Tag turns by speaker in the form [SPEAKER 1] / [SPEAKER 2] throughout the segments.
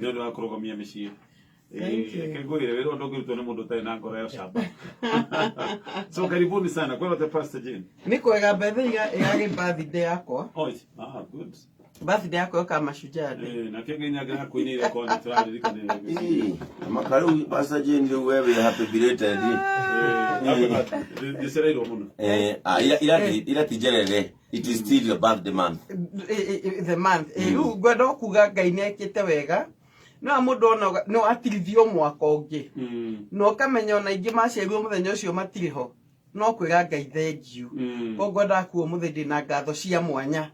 [SPEAKER 1] Nĩ ũndũ wa kũrũgamia mĩciĩ.
[SPEAKER 2] Thank you.
[SPEAKER 1] Reke ngwĩre wĩra ũyũ ndũngĩrutwo nĩ mũndũ ũtarĩ na ngoro ya ũcamba. So karibuni sana. Kwĩna te Pastor Jane.
[SPEAKER 2] Nĩ kwega mbethe ĩrarĩ birthday yakwa.
[SPEAKER 1] Oh, ah, good.
[SPEAKER 2] Birthday yakwa yokaga Mashujaa Day.
[SPEAKER 1] Eh, nake Ngai nĩangĩra kũinĩire korwo nĩ tũraririkanire.
[SPEAKER 3] Ĩĩ, maka rĩu Pastor Jane rĩu we wĩ happy belated.
[SPEAKER 1] Nĩcereirwo mũno.
[SPEAKER 3] Eh, ah, ira ti njerere. It is still your birthday month.
[SPEAKER 2] The month. Rĩu ngwenda o kuga Ngai nĩ ekĩte wega. No mũndũ ona no atirithio mwaka ũngĩ. Na ũkamenya ona aingĩ maciarirwo mũthenya ũcio matirĩ ho. No kwĩra Ngai thengiũ. Koguo ngwendaga kuga ũmũthĩ ndĩna ngatho cia mwanya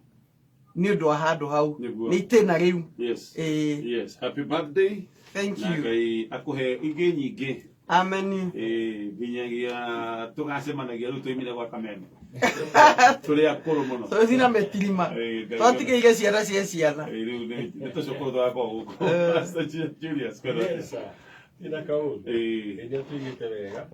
[SPEAKER 2] nĩ ũndũ wa handũ hau.
[SPEAKER 1] Nĩguo.
[SPEAKER 2] Nĩ itĩna rĩu.
[SPEAKER 1] Yes.
[SPEAKER 2] Ĩĩ.
[SPEAKER 1] Yes. Happy birthday.
[SPEAKER 2] Thank
[SPEAKER 1] Na
[SPEAKER 2] you.
[SPEAKER 1] Ngai akũhe ingĩ nyingĩ.
[SPEAKER 2] Amen.
[SPEAKER 1] Ĩĩ, nginyagia tũgacemanagia rĩu tũimire gwa kameme. Tũrĩ akũrũ mũno.
[SPEAKER 2] Tũthi na mĩtirima.
[SPEAKER 1] Ĩĩ, Ngai-
[SPEAKER 2] Twatigĩire ciana cia ciana.
[SPEAKER 1] Ĩĩ, rĩu nĩ tũcũkũrũ tũgakorwo gũkũ.
[SPEAKER 2] Eh.
[SPEAKER 1] Pastor Julius, kwĩna atĩa?
[SPEAKER 4] Yes, sir. Tina kaũndũ.
[SPEAKER 1] Ĩĩ.
[SPEAKER 4] Ngai nĩatũigĩte wega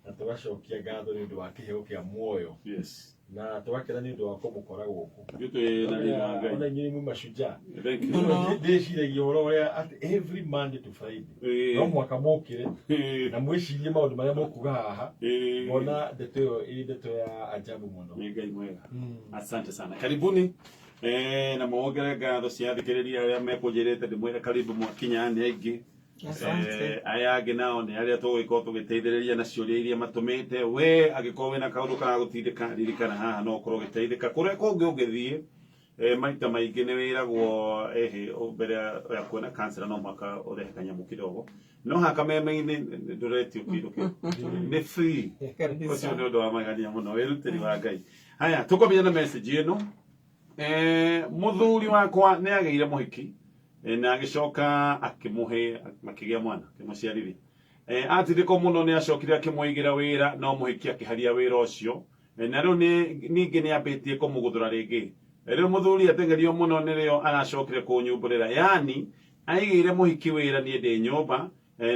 [SPEAKER 4] na tũgacokia ngatho nĩ ũndũ wa kĩheo kĩa muoyo
[SPEAKER 1] Yes.
[SPEAKER 4] na tũgakena nĩ ũndũ wa kũmũkora gũkũ.
[SPEAKER 1] Ithuĩ twĩ na riri wa Ngai.
[SPEAKER 4] Ona inyuĩ mwĩ mashujaa.
[SPEAKER 1] Thank you.
[SPEAKER 4] Rĩmwe ndĩciragia ũhoro ũrĩa atĩ every Monday to Friday
[SPEAKER 1] Ĩĩ.
[SPEAKER 4] no mũhaka mũkĩre
[SPEAKER 1] Ĩĩ.
[SPEAKER 4] na mwĩcirie maũndũ marĩa mũkuga haha
[SPEAKER 1] Ĩĩ.
[SPEAKER 4] ngona ndeto ĩyo ĩ ndeto ya ajabu mũno.
[SPEAKER 1] Nĩ Ngai mwega. Asante sana. Karibuni. Eh, na muongere ngatho cia athikĩrĩria arĩa mekũnjĩrĩte ndĩmwĩre karibu mwakinya nĩ aingĩ.
[SPEAKER 2] Asante.
[SPEAKER 1] Eh, aya angĩ nao nĩ arĩa tũgũgĩkorwo tũgĩteithĩrĩria na ciũria iria matũmĩte we angĩkorwo wĩna kaũndũ karagũtindĩka ririkana haha no ũkorwo ũgĩteithĩka kũrĩa kũngĩ ũngĩthiĩ eh, maita maingĩ nĩ wĩragwo ehe mbere ya kuona kansela no mũhaka ũrehe kanyamũ kidogo no haha kameme-inĩ ndũretio kĩndũ kĩu nĩ free
[SPEAKER 2] Kabisa.
[SPEAKER 1] ũcio nĩ ũndũ wa magania mũno wĩrutĩri wa Ngai haya tũkwambia na message ĩno. Eh, mũthuri wakwa nĩ agĩire mũhiki na agĩcoka akĩmũhe makĩgĩa mwana akĩmũciarithia. Eh, atindĩkwo mũno nĩ acokire akĩmũigĩra wĩra no mũhiki akĩharia wĩra ũcio. Na rĩu ningĩ nĩ ambĩtie kũmũgũthũra rĩngĩ. Rĩu mũthuri ateng'erio mũno nĩrĩo aracokire kũnyumbũrĩra yani aigĩire mũhiki wĩra niĩ ndĩ nyũmba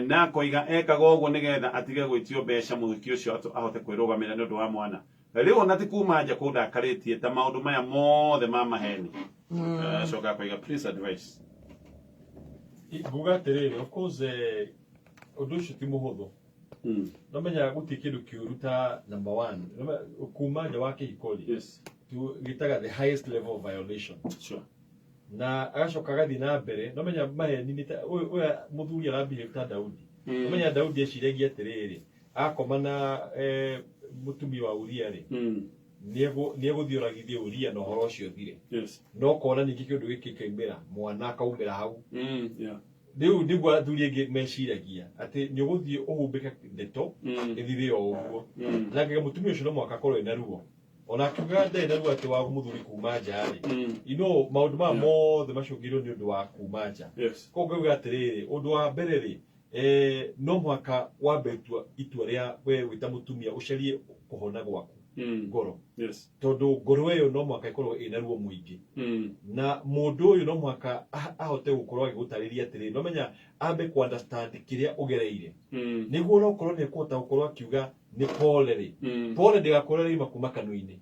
[SPEAKER 1] na akoiga ekaga ũguo nĩgetha atige gwĩtio mbeca mũhiki ũcio ahote kwĩrũgamĩrĩra nĩ ũndũ wa mwana. Rĩu ona ti kuma nja kũndakarĩtie ta maũndũ maya mothe ma maheni. Acoka akoiga please advice.
[SPEAKER 4] Nguga atĩrĩrĩ, of course ũndũ ũcio ti mũhũthũ. No menya gũtirĩ kĩndũ kĩũru ta number one. Nĩ kuma nja wa kĩhiko rĩ, gĩtaga the highest level of violation. Na agacoka agathiĩ na mbere. No menya maheni nĩ ta ũyũ mũthuri ara behave ta Daudi. No menya Daudi eciragia atĩrĩrĩ, akoma na mũtumia wa Uria rĩ, nĩegũthiĩ oragithie Uria na ũhoro ũcio ũthire. No kona ningĩ kĩũndũ gĩkĩ kĩkaumĩra, mwana akaumĩra hau. Rĩu nĩguo athuri aingĩ meciragia atĩ nĩ ũgũthiĩ ũhumbĩke ndeto ĩthire o ũguo. Na ngaiga mũtumia ũcio no mũhaka akorwo ena ruo. Ona akiuga ndarĩ na ruo atĩ wa mũthuri kuma nja rĩ, you know, maũndũ maya mothe macũngĩrĩirio nĩ ũndũ wa kuma nja. Koguo ngauga atĩrĩrĩ, ũndũ wa mbere rĩ, no mũhaka wambe itua rĩa we wĩ ta mũtumia ũcarie kũhona gwaku ngoro. Tondũ ngoro ĩyo no mũhaka ĩkorwo ĩna ruo mũingĩ. Na mũndũ ũyũ no mũhaka ahote gũkorwo agĩgũtarĩria atĩrĩrĩ, no menya ambe kũ understand kĩrĩa ũgereire. Nĩguo ona okorwo nĩ ekũhota gũkorwo akiuga nĩ pole rĩ, pole ndĩgakorwo ĩraima kuma kanua-inĩ.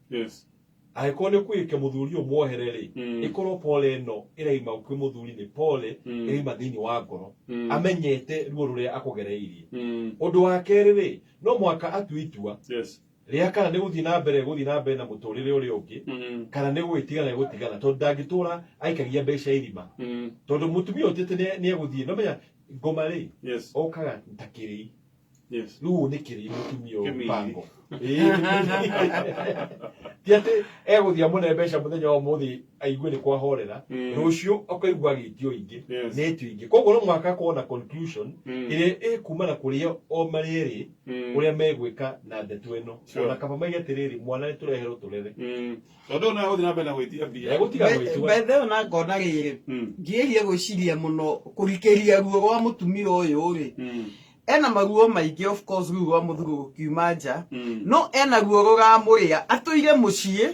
[SPEAKER 4] Angĩkorwo nĩ ũkũiyũkia mũthuri ũyũ muohere rĩ, ĩkorwo pole ĩno ĩraima kwĩ mũthuri nĩ pole ĩraima thĩinĩ wa ngoro, amenyete ruo rũrĩa akũgereirie. Ũndũ wa kerĩ rĩ, no mũhaka atue itua rĩa kana nĩ gũthiĩ na mbere gũthiĩ na mbere na mũtũrĩre ũrĩa ũngĩ, kana nĩ gũgĩtigana gũtigana, tondũ ndangĩtũra aikagia mbeca irima. Tondũ mũtumia ũyũ ti atĩ nĩ egũthiĩ, no menya ngoma rĩ, okaga ta kĩrĩi. Rĩu ũyũ nĩ kĩrĩi mũtumia ũyũ
[SPEAKER 1] Kĩmiri.
[SPEAKER 4] mpango. Ĩĩ, kĩmiri. Ti atĩ egũthiĩ amũne mbeca mũthenya wa ũmũthĩ aigue nĩ kwahorera, rũciũ akaigua agĩtio ingĩ, nĩ etio ingĩ. Koguo no mũhaka akorwo na conclusion ĩrĩa ĩkumana kũrĩ o marĩ erĩ ũrĩa megwĩka na ndeto ĩno. Ona kaba maige atĩrĩrĩ, mwana nĩ tũreherwo tũrere.
[SPEAKER 1] Tondũ ũyũ no egũthiĩ na mbere na gwĩtia mbia.
[SPEAKER 4] Egũtiga gwĩtua.
[SPEAKER 2] Bethe ĩyo na ngona rĩrĩ, ngĩgeria gwĩciria mũno kũrikĩria ruo rwa mũtumia ũyũ rĩ, ena maruo maingĩ of course rũu rwa mũthuri gũkiuma nja, no ena ruo rũramũrĩa atũire mũciĩ,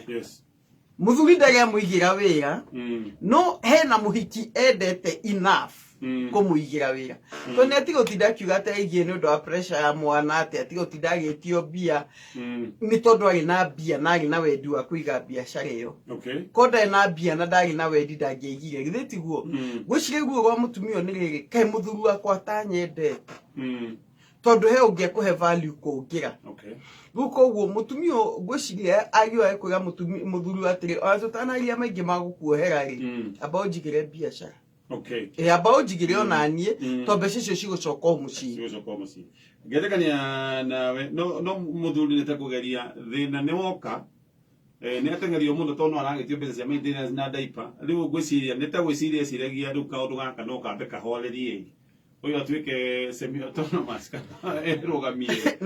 [SPEAKER 2] mũthuri ndarĩ amũigĩra wĩra, no hena mũhiki endete enough. Kũmũigĩra wĩra, tondũ nĩ atiga gũtinda akiuga atĩ aigie nĩ ũndũ wa pressure ya mwana, atĩ atiga gũtinda agĩtio mbia, nĩ tondũ arĩ na mbia na arĩ na wendi wa kũiga biacara ĩyo. Ko ndarĩ na mbia na ndarĩ na wendi, ndangĩaigire, githĩ tiguo? Ngwĩciria ruo rwa mũtumia ũyũ nĩ rĩrĩ, kaĩ mũthuri wakwa atanyendete, tondũ he ũngĩ ekũhe value kũngĩra. Rĩu koguo mũtumia ũyũ, ngwĩciria agĩoe kwĩra mũthuri ũyũ atĩrĩ, ona tũtanaria maingĩ ma gũkuohera rĩ, amba ũnjigĩre biacara. Ĩ, amba ũnjigĩre ona niĩ, tondũ mbeca icio cigũcoka o mũciĩ.
[SPEAKER 1] Cigũcoka o mũciĩ. Ngerekania nawe, no mũthuri nĩ ta kũgeria thĩna nĩ woka, nĩ ateng'erio mũno tondũ no aragĩtio mbeca cia maintenance na diaper. Rĩu ngwĩciria nĩ ta gwĩciria eciragia rĩu kaũndũ gaka no kambe kahorerie ũyũ atuĩke semi autonomous kana erũgamie.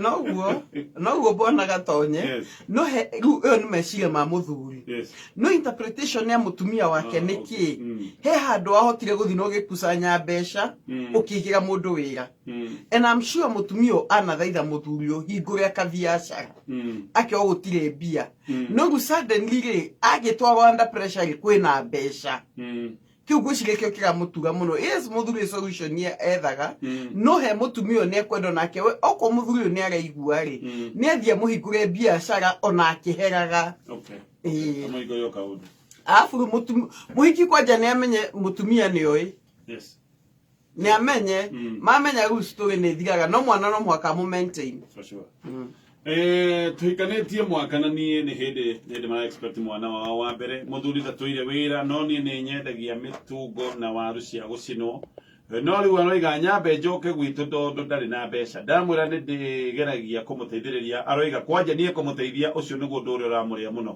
[SPEAKER 2] Noguo bwana Gatonye. No he rĩu ĩyo nĩ meciria ma mũthuri, no interpretation ya mũtumia wake nĩ kĩ? He handũ wahotire gũthiĩ na ũgĩkusanya mbeca, ũkĩigĩra mũndũ wĩra, and I'm sure mũtumia ũyũ anathaitha mũthuri ũyũ hingũre kabiacara, akĩo gũtirĩ mbia. No rĩu suddenly rĩ, agĩtwarwo under pressure rĩ, kwĩna mbeca. Kĩu ngwĩciria kĩo kĩramũtura mũno. Yes, mũthuri ũyũ solution ye ethaga, no he mũtumia ũyũ nĩ ekwenda nake we, okorwo mũthuri ũyũ nĩ araigua rĩ, nĩ athiĩ amũhingũre biacara ona akĩheraga. Ĩĩ.
[SPEAKER 1] Amũhingũre o kaũndũ.
[SPEAKER 2] Arabu rĩu mũhiki kwanja nĩ amenye mũtumia nĩ oĩ, nĩ amenye. Mamenya rĩu story nĩ ĩthiraga, no mwana no mũhaka amũ maintain.
[SPEAKER 1] For sure. Tuhikanĩtie mwaka na niĩ nĩ hĩndĩ mara expect mwana wao wa mbere. Mũthuri ndatũire wĩra, no niĩ nĩ nyendagia mĩtungo na waru cia gũcinwo. No rĩu aroiga nyambe njoke gwitũ tondũ ndarĩ na mbeca. Ndamwĩra nĩ ndĩgeragia kũmũteithĩrĩria, aroiga kwanja niĩ kũmũteithia ũcio nĩguo ũndũ ũrĩa ũramũrĩa mũno.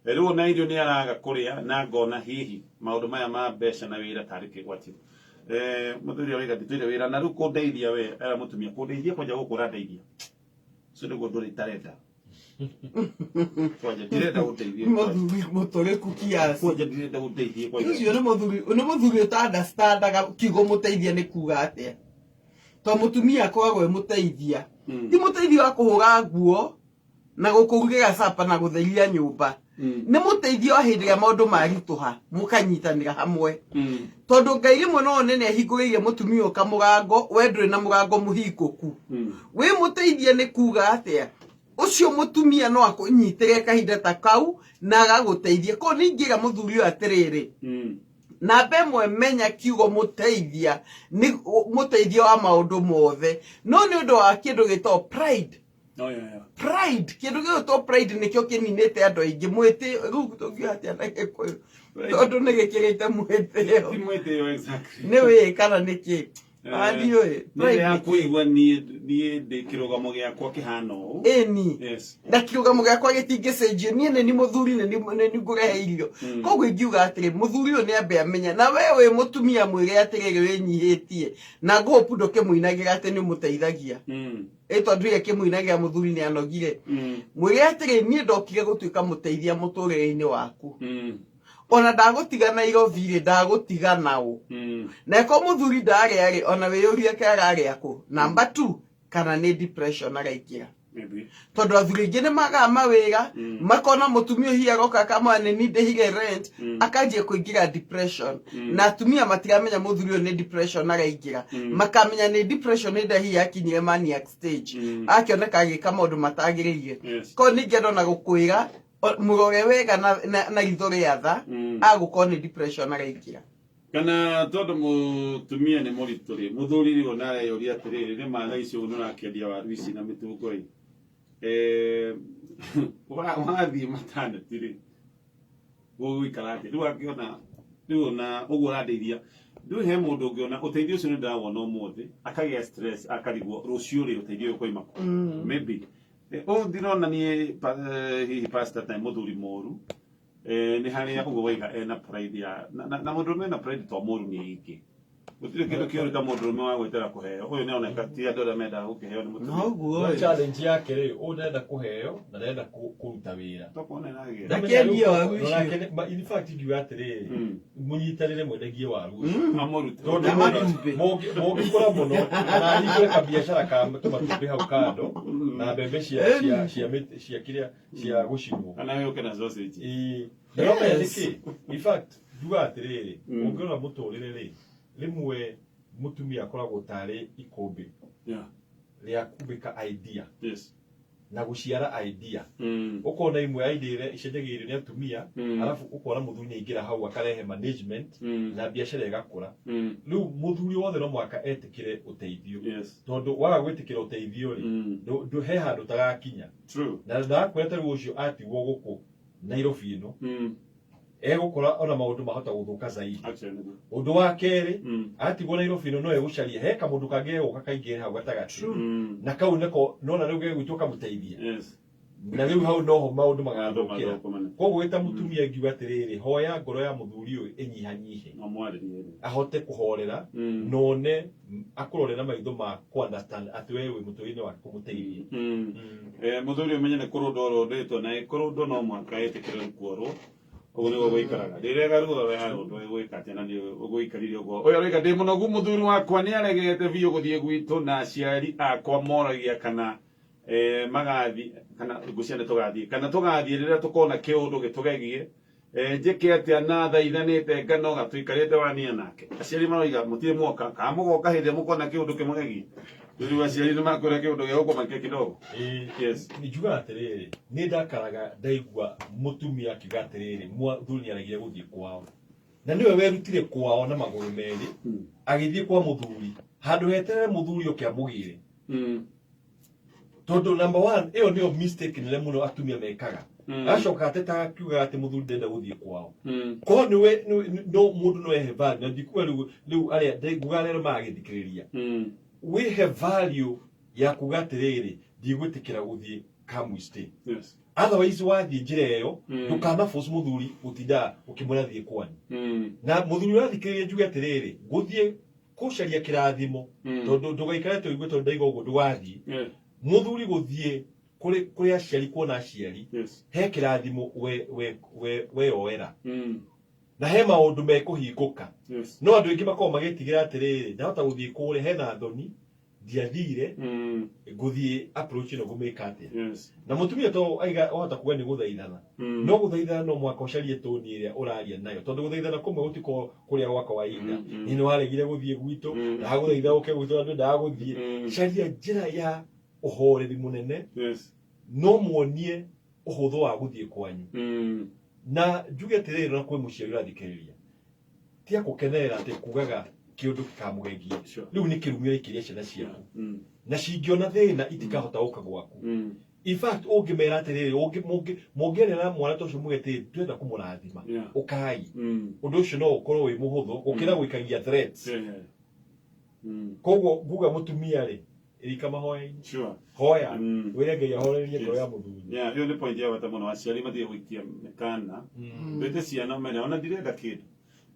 [SPEAKER 1] Rĩu ona irio nĩ araga kũrĩa, na ngona hihi maũndũ maya ma mbeca na wĩra tarĩ kĩgwatio. Mũthuri aroiga nditũire wĩra na rĩu kũndeithia we era mũtumia kũndeithia kwanja gũkũ ũrandeithia ũcio nĩguo ũndũ ũrĩa itarenda. Kwanja ndirenda gũteithio.
[SPEAKER 2] Mũthuri mũtũrĩku kiasi.
[SPEAKER 1] Kwanja ndirenda gũteithio kwanja.
[SPEAKER 2] Ũcio nĩ mũthuri ũta-understandaga kiugo mũteithia nĩ kuga atĩa, to mũtumia akoragwo e mũteithia, ti mũteithia wa kũhũra nguo na gũkũrugĩra capa na gũtheria nyũmba. Nĩ mũteithia wa hĩndĩ ĩrĩa maũndũ maritũha, mũkanyitanĩra hamwe, tondũ Ngai rĩmwe no one nĩ ahingũrĩire mũtumia ũyũ kamũrango, we ndũrĩ na mũrango mũhingũku. Wĩ mũteithia nĩ kuga atĩa? Ũcio mũtumia no akũnyitĩre kahinda ta kau na agagũteithia. Koguo ningĩra mũthuri ũyũ atĩrĩrĩ, namba ĩmwe, menya kiugo mũteithia nĩ mũteithia wa maũndũ mothe, no nĩ ũndũ wa kĩndũ gĩtagwo pride.
[SPEAKER 1] Oh, yeah.
[SPEAKER 2] Pride, kĩndũ gĩgwĩtwo pride nĩkĩo kĩninĩte andũ aingĩ. Mwĩtĩo, rĩu tũngiuga atĩa na Gĩkũyũ, tondũ nĩ gĩkĩrĩte mwĩtĩo?
[SPEAKER 1] Ti mwĩtĩo exactly.
[SPEAKER 2] Nĩ wĩ kana nĩ kĩ? Ndiũĩ.
[SPEAKER 1] Nĩ ya kũigua niĩ ndĩ kĩrũgamo gĩakwa kĩhana ũũ.
[SPEAKER 2] Ĩni. Na kĩrũgamo gĩakwa gĩtingĩcenjio, niĩ nĩ ni mũthuri, nĩ ni ngũrehe irio. Koguo ingiuga atĩrĩ, mũthuri ũyũ nĩ ambe amenya, na we wĩ mũtumia mwĩre atĩrĩrĩ, wĩnyihĩtie na ngũhopu ndũkĩmũinagĩra atĩ nĩ ũmũteithagia. Ĩ tondũ ye kĩmũinagĩra mũthuri nĩ anogire. Mwĩre atĩrĩ, niĩ ndokire gũtuĩka mũteithia mũtũrĩre-inĩ waku. Ona ndagũtiga Nairobi rĩ, ndagũtiga naũ? Na ĩkorwo mũthuri ndarĩa rĩ, ona wĩyũrie ke ararĩa kũ. Number two, kana nĩ depression araingĩra?
[SPEAKER 1] Maybe.
[SPEAKER 2] Tondũ athuri aingĩ nĩ magaga mawĩra, makona mũtumia ũyũ aroka akamwĩra nĩ ni ndĩhire rent, akanjia kũingĩra depression. Na atumia matiramenya mũthuri ũyũ nĩ depression araingĩra. Makamenya nĩ depression ĩrĩa hihi akinyire maniac stage, akĩoneka agĩka maũndũ matagĩrĩire. Koguo ningĩenda ona gũkwĩra mũrore wega na ritho rĩa tha, agũkorwo nĩ depression araingĩra.
[SPEAKER 1] Kana tondũ mũtumia nĩ mũritũ rĩ, mũthuri rĩ, ona areyũria atĩrĩrĩ, nĩ ma thaa ici ũguo nĩũrakĩendia waru ici na mĩtungo ĩ, wathiĩ maternity rĩ, gũgũikara atĩa rĩu? Akĩona rĩu ona ũguo ũrandeithia, rĩu he mũndũ ũngĩona ũteithio ũcio nĩ ndĩrawona ũmũthĩ, akagĩa stress, akarigwo rũciũ rĩ, ũteithio ũyũ ũkoima kũ? Maybe ũũ ndĩrona niĩ hihi pastor ta mũthuri mũru, nĩ harĩa ũguo waiga ena pride ya na mũndũrũme ena pride to mũru nĩ aingĩ. Gũtirĩ kĩndũ kĩũru ta mũndũrũme wa gwĩtĩra kũheo. Ũyũ nĩ oneka ti andũ arĩa mendaga gũkĩheo nĩ mũtumia.
[SPEAKER 2] Noguo.
[SPEAKER 4] No
[SPEAKER 2] ĩ.
[SPEAKER 4] Challenge yake rĩ, ũyũ ndarenda kũheo na ndarenda kũruta wĩra.
[SPEAKER 1] Tokuona ĩragĩa.
[SPEAKER 2] Na kĩendia waru icio.
[SPEAKER 4] Nake in fact ingiuga atĩrĩrĩ, mũnyitanĩre mwendagie waru ũcio.
[SPEAKER 1] Amũrute.
[SPEAKER 4] Tondũ
[SPEAKER 2] Na matumbĩ.
[SPEAKER 4] Mũngĩkũra mũno kana hingũre kabiacara ka tũmatumbĩ hau kando na mbembe cia kĩrĩa cia gũcinwo.
[SPEAKER 1] Kana yũke na sausage.
[SPEAKER 4] Ĩĩ. Na no menya nĩkĩ, in fact njugaga atĩrĩrĩ, ũngĩrora mũtũrĩre rĩ, rĩmwe Mũtumia akoragwo tarĩ ikũmbĩ rĩa kumbĩka idea na gũciara idea. Ũkona imwe idea iria icenjagia irio nĩ atumia, arabu ũkona mũthuri nĩ aingĩra hau akarehe management na biacara ĩgakũra. Rĩu mũthuri wothe no mũhaka etĩkĩre ũteithio, tondũ waga gwĩtĩkĩra ũteithio rĩ, he handũ ũtagakinya. Na ndakwĩra ta rĩu ũcio atigwo gũkũ Nairobi ĩno, egũkora ona maũndũ mahota gũthũka zaidi.
[SPEAKER 1] Actually, nĩguo.
[SPEAKER 4] Ũndũ wa kerĩ, atigwo Nairobi ĩno no egũcaria he kamũndũ kangĩ gegũka kaingĩre hau gatagatĩ, na kau nĩko nona rĩu gegwĩtwo kamũteithia, na rĩu hau noho maũndũ magathũkĩra.
[SPEAKER 1] Mathũko manene.
[SPEAKER 4] Koguo wĩ ta mũtumia ngiuga atĩrĩrĩ, hoya ngoro ya mũthuri ũyũ ĩnyihanyihe,
[SPEAKER 1] No mwarĩrie rĩ.
[SPEAKER 4] Ahote kũhorera, none akũrore na maitho ma kũ understand atĩ we wĩ mũtũrĩre wake kũmũteithia.
[SPEAKER 1] Mũthuri ũmenye nĩ kũrũndwo ũrũndĩtwo, na kũrũndwo no mũhaka ĩtĩkĩre kuorwo. Ũguo nĩguo gũikaraga. Rĩrĩa garuo we arũndwo ĩgwĩka atĩa na nĩ ũgũikarire ũguo. Ũyũ aroiga ndĩ mũnogu, mũthuri wakwa nĩ aregete biũ gũthiĩ gwitũ na aciari akwa moragia kana magathi kana ngũcia nĩ tũgathiĩ kana tũgathiĩ rĩrĩa tũkona kĩũndũ gĩtũgegie. Njĩke atĩa na thaithanĩte nganoga tũikarĩte wania nake. Aciari maroiga mũtirĩ mwoka kana mũgoka hĩndĩ ĩrĩa mũkona kĩũndũ kĩmũgegie. Rĩu aciari nĩ makwĩra kĩũndũ gĩa gũkũmakia kidogo. Yes.
[SPEAKER 4] Njugaga atĩrĩrĩ, nĩ ndakaraga ndaigua mũtumia akiuga atĩrĩrĩ, mũthuri nĩ aregire gũthiĩ kwao, na nĩwe werutire kwao na magũrũ merĩ agĩthiĩ kwa mũthuri handũ heterere mũthuri oke amũgĩre. Tondũ number one, ĩyo nĩyo mistake nene mũno atumia mekaga. Agacoka atetaga akiugaga atĩ mũthuri ndenda gũthiĩ kwao. Ko nĩwe no mũndũ no ehe value, na ndikuga rĩu arĩa nguga arĩa maragĩthikĩrĩria, wĩhe value ya kuga atĩrĩrĩ, ndigwĩtĩkĩra gũthiĩ, come we stay. Otherwise wathiĩ njĩra ĩyo, ndũkana force mũthuri gũtinda ũkĩmwĩra thiĩ kwanyu. Na mũthuri ũrathikĩrĩria, njuge atĩrĩrĩ, gũthiĩ gũcaria kĩrathimo, tondũ ndũgaikare tũigue tondũ ndaiga ũguo ndũgathiĩ. Mũthuri gũthiĩ kũrĩ aciari kuona aciari, he kĩrathimo we weyoera, na he maũndũ mekũhingũka. No andũ aingĩ makoragwo magĩtigĩra atĩrĩrĩ, ndahota gũthiĩ kũrĩa hena thoni, ndiathire, ngũthiĩ approach ĩno ngũmĩka atĩa? Na mũtumia to aiga wahota kuga nĩ gũthaithana. No gũthaithana no mũhaka ũcarie toni ĩrĩa ũraria nayo, tondũ gũthaithana kũmwe gũtikorwo kũrĩa gwa kawaida. Nĩ waregire gũthiĩ gwitũ, ndagũthaitha ũke gwitũ na ndwendaga gũthiĩ. Caria njĩra ya ũhoreri mũnene, no muonie ũhũthũ wa gũthiĩ kwanyu. Na njuge atĩrĩrĩ, na kwĩ mũciari ũrathikĩrĩria, tia gũkenerera atĩ kugaga kĩũndũ gĩkamũgegia. Rĩu nĩ kĩrumi ũraikĩria ciana ciaku, na cingĩona thĩna itikahota gũka gwaku. In fact, ũngĩmera atĩrĩrĩ, mũngĩaria na mwana ta ũcio muge atĩrĩrĩ, twenda kũmũrathima, ũkai, ũndũ ũcio no ũkorwo wĩ mũhũthũ gũkĩra gũikagia threats. Koguo nguga mũtumia rĩ, rika mahoya-inĩ. Hoya, wĩre Ngai ahorerie ngoro ya mũthuri.
[SPEAKER 1] Yeah, ĩyo nĩ point ya bata mũno, aciari matige gũikia mĩkana. Twĩte ciana mene ona ndirenda kĩndũ.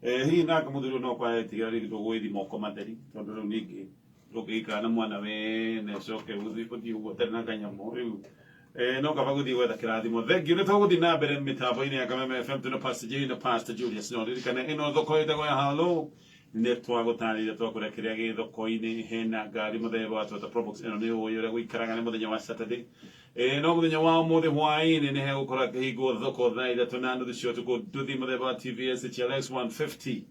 [SPEAKER 1] Hihi nake mũthuri ũyũ no kwa etigĩra rĩngĩ tũgũgĩthiĩ moko matheri, tondũ rĩu ningĩ ndũngĩgĩikara na mwana wene ũcoke ũthiĩ ũguo ũtarĩ na kanyamũ rĩu. No kaba gũthiĩ gwetha kĩrathimo. Thank you. Nĩ tũgũthiĩ na mbere mĩtambo-inĩ ya Kameme FM tuna Pastor J na Pastor Julius. No ririkane ĩno thoko ĩtagwo ya Halo, nĩ twagũtarĩria twakũrĩa kĩrĩa gĩ thoko-inĩ. Hena ngari mũthemba wa Toyota Probox, ĩno nĩ ũĩ ũrĩa gũikaraga, nĩ mũthenya wa Saturday. No mũthenya wa ũmũthĩ hwaĩ-inĩ nĩ hegũkorwo akĩhingwo thoko thaa 3:30 cia ũtukũ. Nduthi mũthemba wa TVS HLX 150,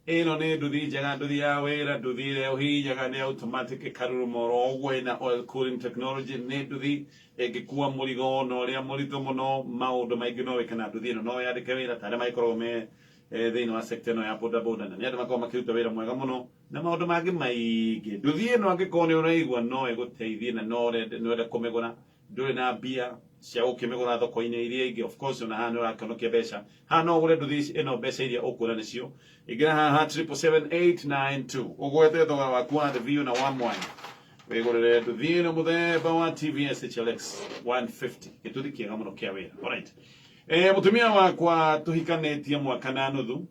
[SPEAKER 1] ĩno nĩ nduthi njega, nduthi ya wĩra, nduthi ĩrĩa ũhihinyaga nĩ automatic ĩkaruruma oro ũguo, ĩna oil cooling technology, nĩ nduthi ĩngĩkua mũrigo na ũrĩa mũritũ mũno. Maũndũ maingĩ no wĩke na nduthi ĩno, no yandĩke wĩra ta arĩa magĩkoragwo me thĩinĩ wa sector ĩno ya boda boda, na nĩ andũ makoragwo makĩruta wĩra mwega mũno na maũndũ mangĩ maingĩ. Nduthi ĩno angĩkorwo nĩ ũraigua no ĩgũteithie na no ũrenda kũmĩgũra, ndũrĩ na mbia cia gũkĩmĩgũra thoko-inĩ iria ingĩ, of course ona haha nĩ ũrakĩhonokia mbeca. Haha no ũgũre nduthi ĩno mbeca iria ũkuona nĩcio. Ingĩra haha 777892, ũgwete thogora waku wa thĩ biũ na wa mwanya, wĩgũrĩre nduthi ĩno mũthemba wa TVS HLX 150, gĩtuthi kĩega mũno kĩa wĩra. Alright. Mũtumia wakwa tũhikanĩtie mwaka na nuthu,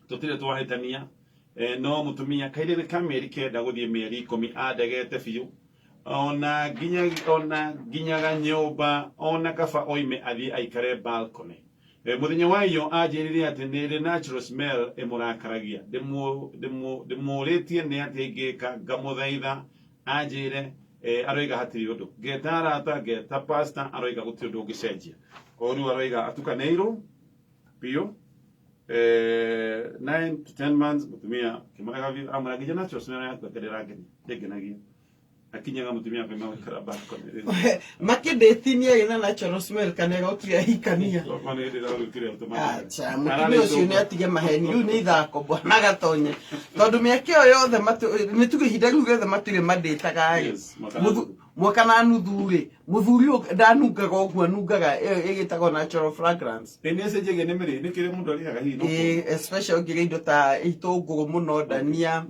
[SPEAKER 1] tũtirĩ twahĩtania. No mũtumia kairĩrĩ ka mĩeri 9 gũthiĩ mĩeri 10 andegete biũ, ona nginyaga nyũmba, ona kaba oime athiĩ aikare balcony. Mũthenya wa iyo anjĩrire atĩ nĩ ĩrĩ natural smell ĩmũrakaragia. Ndĩmũrĩtie nĩ atĩa ingĩka, ngamũthaitha anjĩre, aroiga hatirĩ ũndũ. Ngeta arata, ngeta pastor, aroiga gũtirĩ ũndũ ũngĩcenjia. O rĩu aroiga atukanĩirwo biũ. 9 to 10 months mutumia kimurega biũ amwĩra nginya natural smell yaku ndĩrangenia ndĩngenagia akinyaga mutumia kwĩma gũikara balcony rĩu.
[SPEAKER 2] Makĩndĩtinia ĩna natural smell kana ĩrokire ahikania.
[SPEAKER 1] Okorwo nĩ hĩndĩ ĩragũkire automatically.
[SPEAKER 2] Acha, mũtumia ũcio nĩ atige maheni rĩu nĩ ithako bwana gatonye tondũ mĩaka ĩyo yothe nĩ tuge ihinda rĩu rĩothe matirĩ mandĩtaga rĩ.
[SPEAKER 1] Yes, mwaka na nuthu.
[SPEAKER 2] Mwaka na nuthu rĩ, mũthuri ũyũ ndanungaga ũguo, anungaga ĩyo ĩgĩtagwo natural fragrance.
[SPEAKER 1] Ĩ nĩ ĩcenjagia nĩ mĩrĩ nĩ kĩrĩa mũndũ arĩaga hihi no
[SPEAKER 2] Ĩ, especially ũngĩrĩa indo ta itũngũrũ mũno, ndania.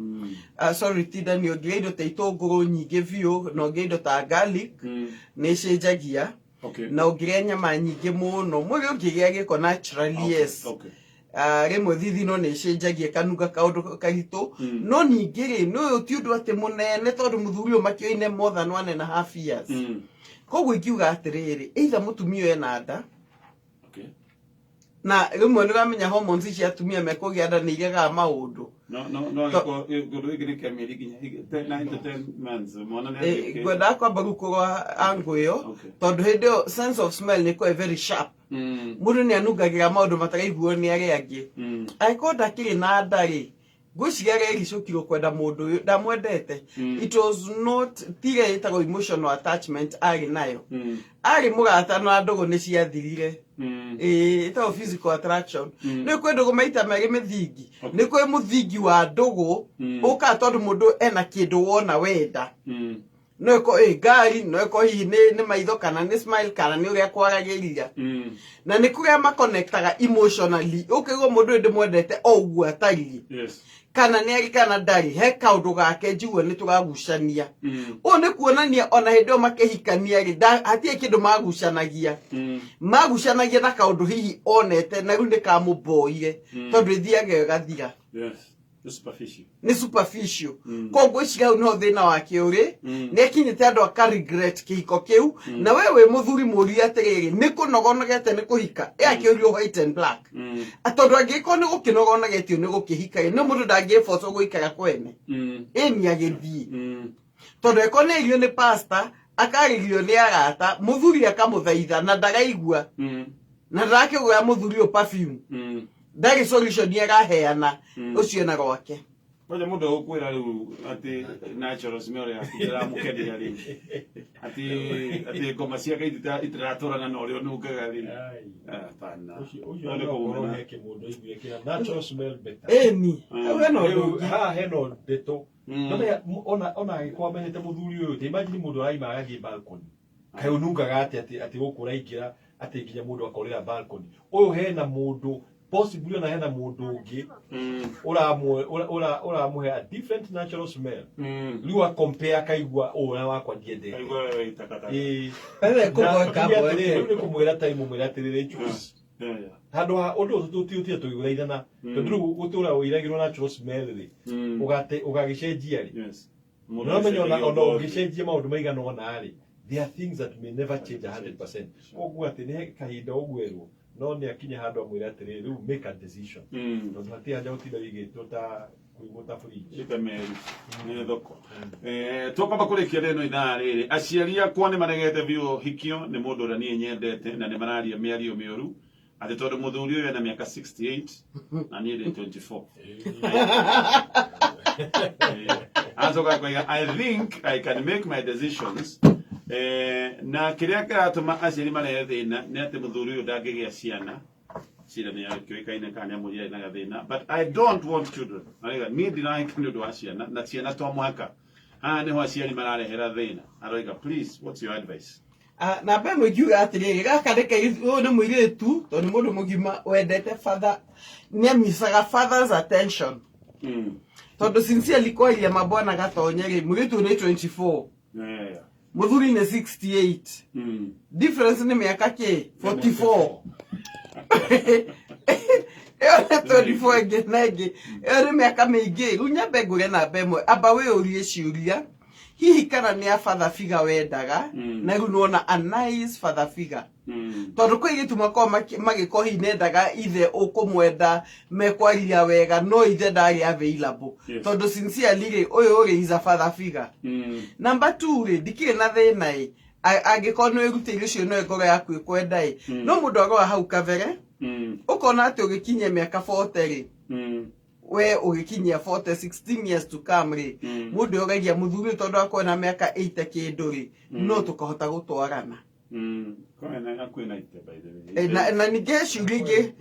[SPEAKER 2] Sorry, ti ndania, ũngĩrĩa indo ta itũngũrũ nyingĩ biũ na ũngĩrĩa indo ta garlic, nĩ ĩcenjagia. Na ũngĩrĩa nyama nyingĩ mũno, mwĩrĩ ũngĩgĩa gĩko naturally, yes. Rĩmwe thithino nĩ ĩcenjagia ĩkanunga kaũndũ karitũ. No ningĩ rĩ, nĩ ũyũ ti ũndũ atĩ mũnene tondũ mũthuri ũyũ makĩoine more than 1.5 years. Koguo ingiuga atĩrĩrĩ, either mũtumia ũyũ ena nda, na rĩmwe nĩ ũramenya hormones cia atumia mekũgĩa nda nĩ iregaga maũndũ.
[SPEAKER 1] No no no angĩkorwo kĩndũ gĩkĩ nĩ kĩa mĩeri nginya 9 to 10 months mwana nĩ athiĩ.
[SPEAKER 2] Ngwendaga kwamba rĩu kũrora angle ĩyo, tondũ hĩndĩ ĩyo sense of smell nĩ ĩkoragwo ĩ very sharp. Mũndũ nĩ anungagĩra maũndũ mataraiguo nĩ arĩa angĩ. Angĩkorwo ndakĩrĩ na nda rĩ, ngwĩciria arericũkirwo kwenda mũndũ ũyũ ndamwendete. It was not tiga ĩtagwo emotional attachment arĩ nayo. Arĩ mũrata na ndũgũ nĩ ciathirire. Ĩĩ, ĩtagwo physical attraction. Nĩ kwĩ ndũgũ maita merĩ mĩthingi. Nĩ kwĩ mũthingi wa ndũgũ ũkaga tondũ mũndũ ena kĩndũ wona wenda. No ĩkorwo ĩ ngari, no ĩkorwo hihi nĩ maitho kana nĩ smile kana nĩ ũrĩa kwaragĩria. Na nĩ kũrĩa makonektaga emotionally, ũkaigua mũndũ ũyũ ndĩmwendete o ũguo atariĩ. Kana nĩ arĩ kana ndarĩ, he kaũndũ gake njigua nĩ tũragucania. Ũũ nĩ kuonania ona hĩndĩ ĩyo makĩhikania rĩ, hatirĩ kĩndũ magucanagia. Magucanagia na kaũndũ hihi onete na rĩu nĩ kamũmboire, tondũ ĩthiaga ĩgathira.
[SPEAKER 1] Nĩ superficial.
[SPEAKER 2] Nĩ superficial. Koguo ici hau niho thĩna wake ũrĩ. Nĩ akinyĩte andũ aka regret kĩhiko kĩu. Na we wĩ mũthuri mũũrie atĩrĩrĩ, nĩ kũnogonogete nĩ kũhika? Ĩ akĩũrio white and black. Tondũ angĩkorwo nĩ gũkĩnogonogetio nĩ gũkĩhika rĩ, nĩ mũndũ ndangĩbocwo gũikara kwene. Ĩ nĩ agĩthiĩ. Tondũ angĩkorwo nĩ airio nĩ pastor, akarĩrio nĩ arata, mũthuri akamũthaitha na ndaraigua. Na ndarakĩgũra mũthuri ũyũ perfume. Ndarĩ solution araheana, ũcio ena gwake.
[SPEAKER 1] Ngoja mũndũ ũkwĩra rĩu atĩ natural smell yaku ndĩramũkenia rĩu. Atĩ ngoma ciake itiratũrana na ũrĩa ũnungaga rĩu. Hapana.
[SPEAKER 4] Ũcio no ũkorwo he kĩmũndũ aiguire kĩna natural smell better.
[SPEAKER 2] Ĩni. Hau hena ũndũ
[SPEAKER 4] Rĩu
[SPEAKER 2] ũngĩ.
[SPEAKER 4] haha hena ndeto. No ona angĩkorwo amenyete mũthuri ũyũ, ta imagine mũndũ araima agathiĩ balcony. Kaĩ ũnungaga atĩa atĩ gũkũ ũraingĩra atĩ nginya mũndũ akorĩra balcony. Ũyũ hena mũndũ, possibly ona hena mũndũ ũngĩ ũramũhe a different natural smell. Rĩu a compare akaigua ũũ na wakwa ndiendete.
[SPEAKER 1] Akaigua wewe wĩ takataka.
[SPEAKER 4] Ĩĩ.
[SPEAKER 2] Wewe
[SPEAKER 4] Na
[SPEAKER 2] kũgweka
[SPEAKER 4] tuge
[SPEAKER 2] mbwe.
[SPEAKER 4] atĩrĩrĩ, rĩu nĩ kũmwĩra time ũmwĩre atĩrĩrĩ, choose. Handũ ha ũndũ ũyũ tũtiũtire tũgĩthaithana. Tondũ rĩu gũtũra ũiragĩrwo natural smell rĩ, ũgagĩcenjia rĩ.
[SPEAKER 1] Mũndũ
[SPEAKER 4] No menya
[SPEAKER 1] agĩcenjagia
[SPEAKER 4] ona
[SPEAKER 1] ũndũ
[SPEAKER 4] ũngĩcenjia maũndũ maigana ũna rĩ, there are things that may never change 100%. Koguo atĩ nĩ kahinda ũgwerwo, no nĩ akinya handũ amwĩre atĩrĩrĩ, rĩu make a decision. Tondũ hatirĩ haja gũtinda wĩigĩtwo ta kũigwo ta fridge.
[SPEAKER 1] Ĩta meri nĩ thoko. Tũkwamba kũrĩkia rĩno ithaa rĩrĩ, aciari akwa nĩ maregete biũ hikio nĩ mũndũ ũrĩa niĩ nyendete na nĩ mararia mĩario mĩũru atĩ tondũ mũthuri ũyũ ena mĩaka 68 na niĩ ndĩ 24. Acoka akoiga I think I can make my decisions. Na kĩrĩa kĩratũma aciari marehe thĩna nĩ atĩ mũthuri ũyũ ndangĩgĩa ciana. Cira nĩ akĩũĩkaine kana nĩ amwĩrire na gathĩna, but I don't want children. Arauga niĩ ndirahika nĩ ũndũ wa ciana na ciana to mũhaka. Haha nĩho aciari mararehera thĩna. Aroiga please, what's your advice?
[SPEAKER 2] Namba ĩmwe ingiuga atĩrĩrĩ, gaka nĩ kairĩtu, ũyũ nĩ mũirĩtu tondũ nĩ mũndũ mũgima wendete father, nĩ amicaga father's attention. Tondũ sincerely kwaria mabwana gatonye rĩ, mũirĩtu ũyũ nĩ 24. Mũthuri nĩ 68. Difference nĩ mĩaka kĩ? 44. Ĩyo nĩ 24 ĩngĩ na ĩngĩ. Ĩyo nĩ mĩaka mĩingĩ. Rĩu nyambe ngũre namba ĩmwe. Amba wĩyũrie ciũria. Hihi kana nĩ a father figure wendaga, na rĩu nĩwona a nice father figure. Tondũ kwĩ airĩtu makoragwo magĩkorwo hihi nendaga ithe ũkũmwenda, mekwaria wega, no ithe ndarĩ available. Tondũ sincerely rĩ, ũyũ rĩ is a father figure. Number 2 rĩ, ndikĩrĩ na thĩna ĩ. Angĩkorwo nĩ wĩrutĩire ũcio nĩwe ngoro yaku ĩkwenda ĩ, no mũndũ aroa hau kabere, ũkona atĩ ũgĩkinyia mĩaka 40 rĩ, we ũgĩkinyia 40, 16 years to come rĩ, mũndũ oragia mũthuri ũyũ tondũ akorwo na mĩaka 80 kĩndũ rĩ, no tũkahota gũtwarana.
[SPEAKER 1] Kwĩna ite, by the way.
[SPEAKER 2] Na ningĩ he ciũria ingĩ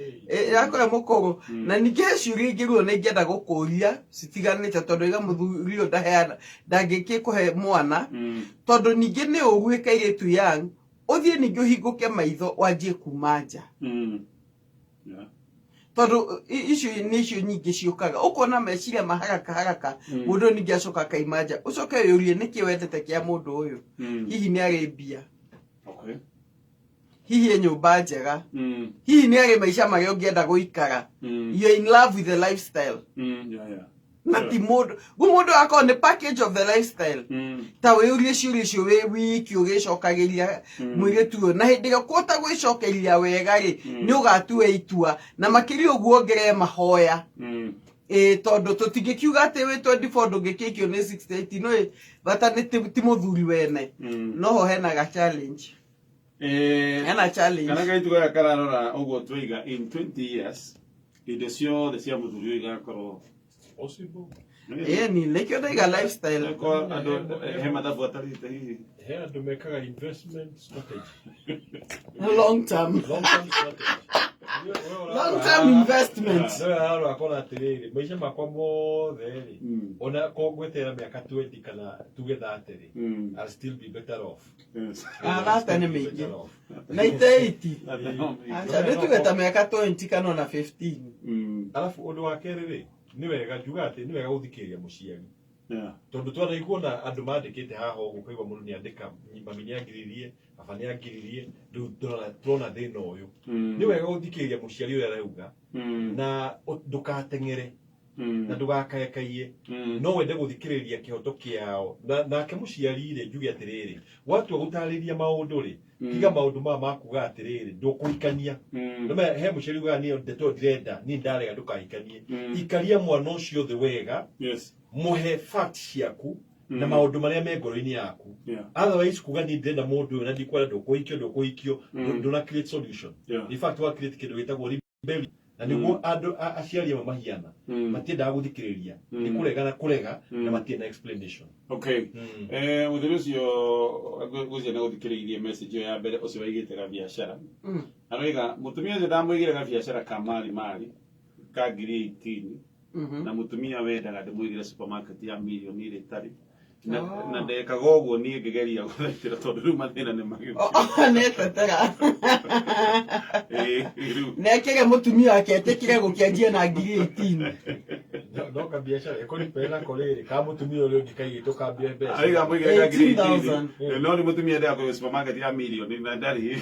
[SPEAKER 2] yakora mũkũrũ, na ningĩ he ciũria ingĩ rĩu ona ingĩenda gũkũria citiganĩte, tondũ iga mũthuri ũyũ ndaheana, ndangĩkĩkũhe mwana, tondũ ningĩ nĩ ũru wĩ kairĩtu young ũthiĩ ningĩ ũhingũke maitho wanjie kuma nja, tondũ icio nĩ icio nyingĩ ciũkaga ũkona meciria ma haraka haraka. Mũndũ ũyũ ningĩ acoka akaima nja, ũcoke wĩyũrie nĩkĩ wendete kĩa mũndũ ũyũ. Hihi nĩ arĩ mbia? Hihi e nyũmba njega? Hihi nĩ arĩ maica marĩa ũngĩenda gũikara? You're in love with the lifestyle na ti mũndũ gu mũndũ akorwo nĩ package of the lifestyle. Ta wĩyũrie ciũria icio wĩ wiki ũgĩcokagĩria mũirĩtu ũyũ, na hĩndĩ ĩrĩa ũkũhota gwĩcokeria wega rĩ, nĩ ũgatua itua, na makĩria ũguo ongerere mahoya. Ĩ tondũ tũtingĩkiuga atĩ wĩ 24 ndũngĩkĩikio nĩ 68, no ĩ, bata nĩ ti mũthuri wene. No ho hena ga challenge. Hena challenge.
[SPEAKER 1] Kana kaitu gaka kararora ũguo twaiga in 20 years indo ciothe cia mũthuri ũyũ igakorwo
[SPEAKER 4] Possible.
[SPEAKER 2] Ĩni nĩkĩo ndaiga lifestyle.
[SPEAKER 1] Ko andũ he mathabu atarĩte hihi.
[SPEAKER 4] He andũ mekaga investment strategy.
[SPEAKER 2] Long term.
[SPEAKER 4] Long term strategy.
[SPEAKER 2] Long term investment.
[SPEAKER 4] No ararora akona atĩrĩrĩ, maica makwa mothe rĩ, ona ko ngweterera mĩaka 20 kana tuge 30 rĩ, I'll still be better off.
[SPEAKER 2] Ah, thate nĩ mĩingĩ.
[SPEAKER 4] Better off.
[SPEAKER 2] Na ite 80. Acha nĩ tuge ta mĩaka 20 kana ona 15.
[SPEAKER 4] Alafu ũndũ wa kerĩ rĩ, nĩ wega njuga atĩ nĩ wega gũthikĩrĩria mũciari, tondũ twanaigua na andũ mandĩkĩte haha ũguo, ũkaigua mũndũ nĩ andĩka, "Mami nĩ angiririe, baba nĩ angiririe, rĩu tũrona thĩna ũyũ." Nĩ wega gũthikĩrĩria mũciari ũrĩa arauga, na ndũgateng'ere na ndũgakayakaie, no wende gũthikĩrĩria kĩhoto kĩao. Na nake mũciari rĩ, njuge atĩrĩrĩ, watua gũtarĩria maũndũ rĩ, tiga maũndũ maya ma kuga atĩrĩrĩ, "Ndũkũhikania." Nĩma he mũciari ugaga, "Niĩ ndeto ndirenda, niĩ ndarega, ndũkahikanie." Ikaria mwana ũcio thĩ wega, mũhe facts ciaku na maũndũ marĩa me ngoro-inĩ yaku. Otherwise kuga, "Niĩ ndĩrenda mũndũ ũyũ na ndikwenda," ndũkũhikio, ndũkũhikio. Ndũna create solution. In fact, wa create kĩndũ gĩtagwo rebellion, na nĩguo andũ aciari amwe mahiana, matiendaga gũthikĩrĩria, nĩ kũrega na kũrega, na matirĩ na explanation.
[SPEAKER 1] Okay. Mũthuri ũcio ngwĩciria nĩ gũthikĩrĩirie message ĩyo ya mbere, ũcio waigĩte gabiacara. Aroiga mũtumia ũcio ndamũigĩre gabiacara ka mari mari ka ngiri 18, na mũtumia wendaga ndĩmũigĩre supermarket ya mirioni ĩrĩ ĩtarĩ na, na ndekaga ũguo niĩ ngĩgeria gũthaitĩra, tondũ rĩu mathĩna nĩ magĩũkire.
[SPEAKER 2] Nĩtetera.
[SPEAKER 1] Rĩu
[SPEAKER 2] Nekĩre mũtumia wake etĩkĩre gũkĩanjia na ngiri 18.
[SPEAKER 4] No kabiacara ĩkũripena nako rĩrĩ ka mũtumia ũrĩa ũngĩ kaigĩtwo kambia mbeca.
[SPEAKER 1] Aiga mũigĩre ka ngiri
[SPEAKER 2] 18,000.
[SPEAKER 1] 18, no nĩ mũtumia endaga kũiga supermarket ya mirioni na ndarĩ.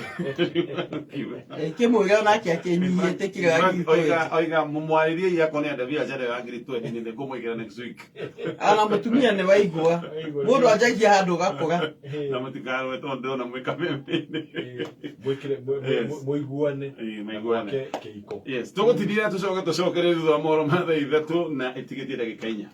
[SPEAKER 2] Kĩmwĩre onake akĩnyihĩtĩkĩre ya ngiri 20.
[SPEAKER 1] Oiga mũmwarĩrie akorwo nĩ enda biacara ya ngiri 20, nĩ ngũmũigĩra next week.
[SPEAKER 2] Ana mũtumia nĩ waigua mũndũ anjagia handũ ũgakũra.
[SPEAKER 1] Na mũtikarũe tondũ ndĩrona mwĩ kameme-inĩ.
[SPEAKER 4] Mwĩkĩre mũiguane.
[SPEAKER 1] Maiguane.
[SPEAKER 4] Na mwake kĩhiko.
[SPEAKER 1] Yes, tũgũtithia tũcoke tũcokere thutha wa mohoro ma thaa 3 na ĩtigĩtie ndagĩka 4.